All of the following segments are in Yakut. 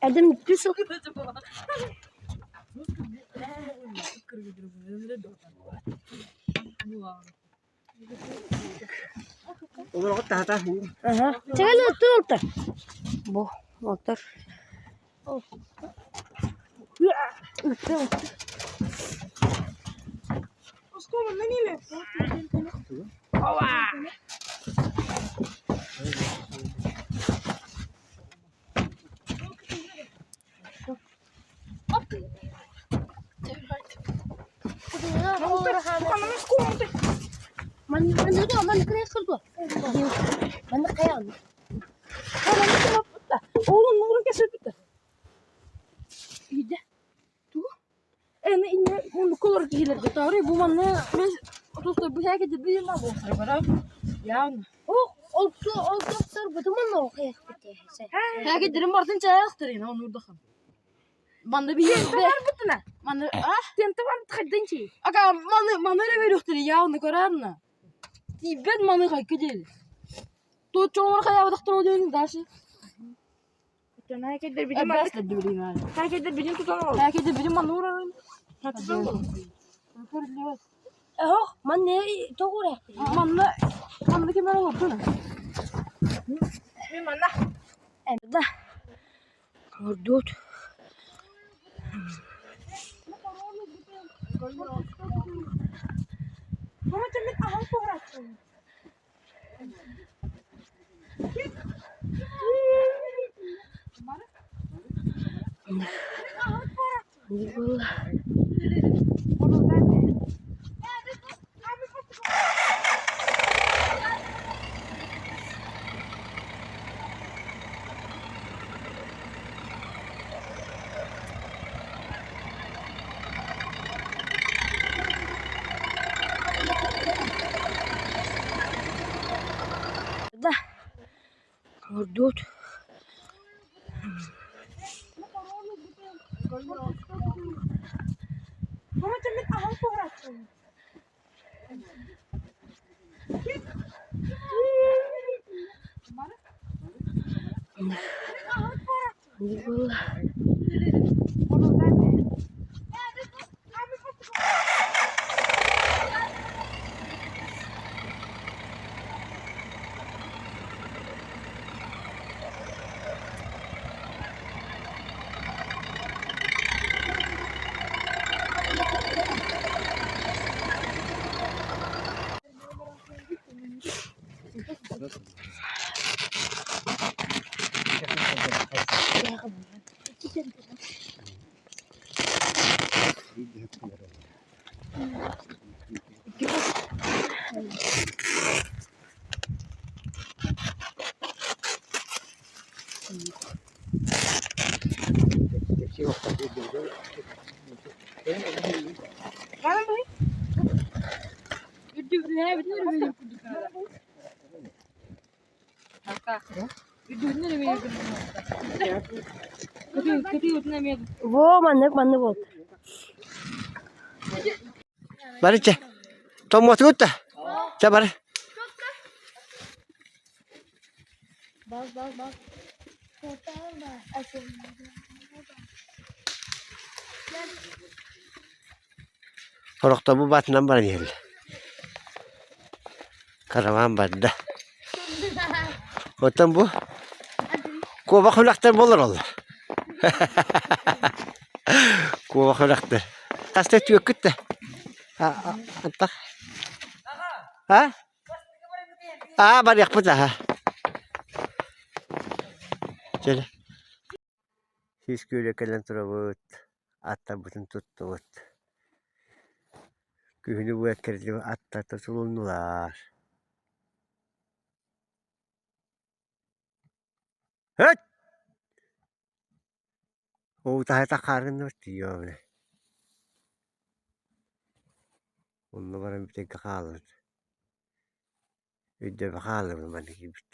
Эдим түс Аха. Чэгэлэ отtur Бу отор. Манна биһиги Манна Ака маны маны эрэ берүөхтэрэ явно көрөөрнө. Тиийбэт маны хайка диэри. Туоччуҥар хайаабатахтара диэн дальше. Оһох манна тоҕура Манна манна ким эрэ олордун. Да. Ордуут. Да. Ордуут. Во маннык маннык буолта. Бары чэ. Томмотугут да? Чэ бары. Сорохтор бу баатынан баран иһэллэр. Караван барда. Оттон бу куобах үрэхтэр буолар олор. Куобах үрэхтэр. Хаста түөккүт да? Антах. А? Аа барыахпыт аха. Чэ. Сис күөлэ кэлэн турабыт, аттарбытын туттубут. Күһүнү бу эккирэтиһэн аттар тутулуннулар. Һөт! Уутаһыта хаарынныбыт тиийиэҕинэ. Онно баран бүтэйгэ хааллыбыт. Өйдөбө хааллыбыт манна киирбит.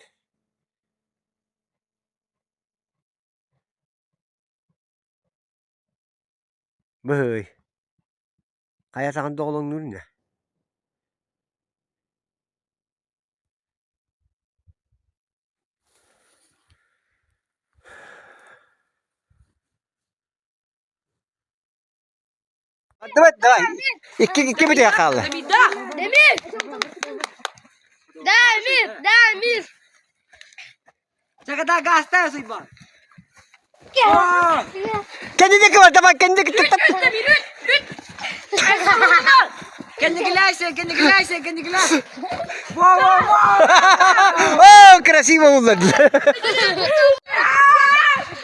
Быһый. Хайа саҕан доҕолоҥнуур ини. Давай, давай. Икки икки бүтэ хаалла. Демир! Демир! Демир! Кэнники бар, давай, кэнники. О, красиво буллар.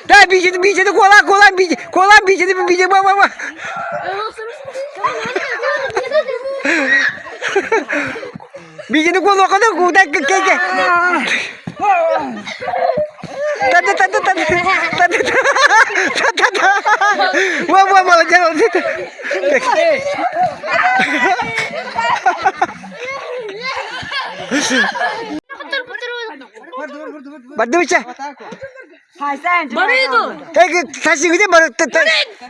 Да, бийжеди, бийжеди, кола, кола, бийжеди, кола, бийжеди, бийжеди, ба, ба, ба. Бийжеди, кола, кола, куда, ке, ке. Тады, тады, тады, тады, тады, тады. Во, во, молодец, молодец. Бардыбыча. Тасыгыда бар,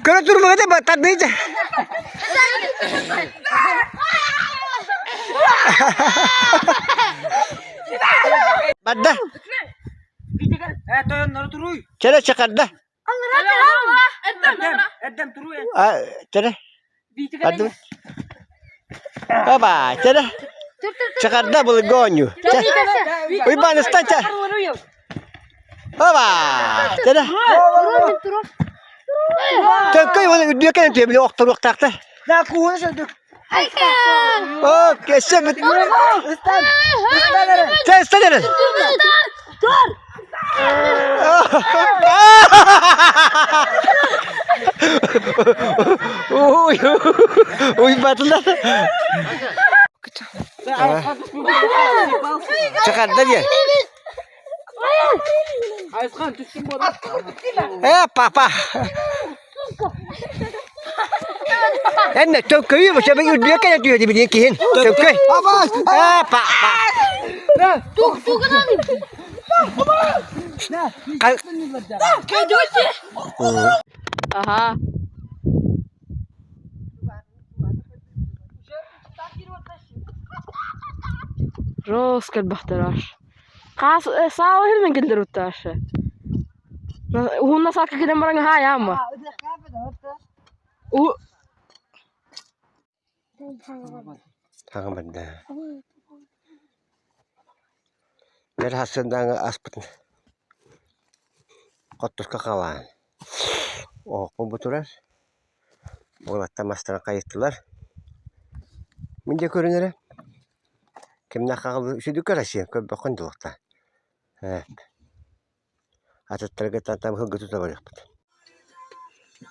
көрө турмагыда бар, тардыыча. Барда. Чere чакарда. Чere. Бардым. Баба, чere. Чакарда был гоню. Уйбан, ыстача. Баба, чere. Төккөй оны үрдүөкэн түө били охторуохтаахтар. О, кессе бит. Чэ, ыстан эрэ. Ой, уйбатылар. Чакарда диэн. Э, папа. Эн төккөйү бу чабы үрдүөкэ түө дибин киһин. Төккөй. Э, папа. Аха. Роос кэлбэхтэраш. Хаас саала иһиринэн киллэрбиттээшэ. Уһунна саакка кэлэн баран хаайаама. У Хаҥа барда. Бэл сарсыардааҥы аспытын Хоттуска халаан оһохпут бу турар, уолаттар мастарын хайыттылар. Мин дьэ көрүн эрэ, кимнээх хаҕылыы үчүгэй Россия көрбөххүн дылыктаа Атыттарга там ыһылгы тута барыахпыт.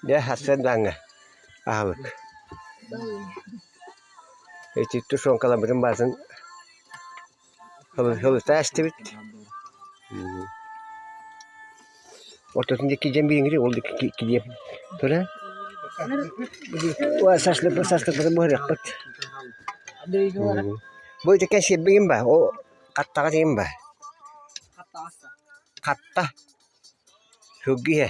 Дьэ сарсыардааҥҥы аһылык. Ити тушенкаларбытын барытын Һылыта эстибит. Ортотун диэки дьэн бириҥири ол диэки килиэп тура. Сашлык сашлыкпытын буһарыахпыт. Бу ити кэнсиэрбигин ба, ол хаттаҕа тиийин ба. Хатта. Сылгы иһэ.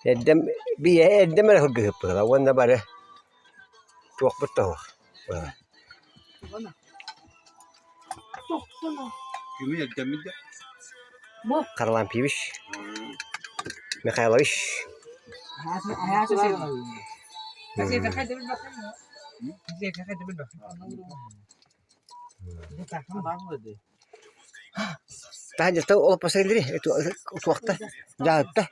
Эрдэм биһиэ эрдэм эрэ сылгыһыппыт уонна бары туохпут да суох. Харлампьевич Михайлович Таһырдьа олоппосайдыри туохта дьаһытта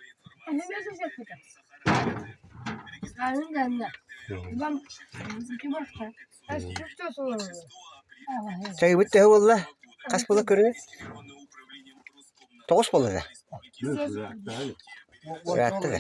Чайбыт төһө буолла? Хас буола көрүҥүй? Тоҕус буолла да? Ыраатта да?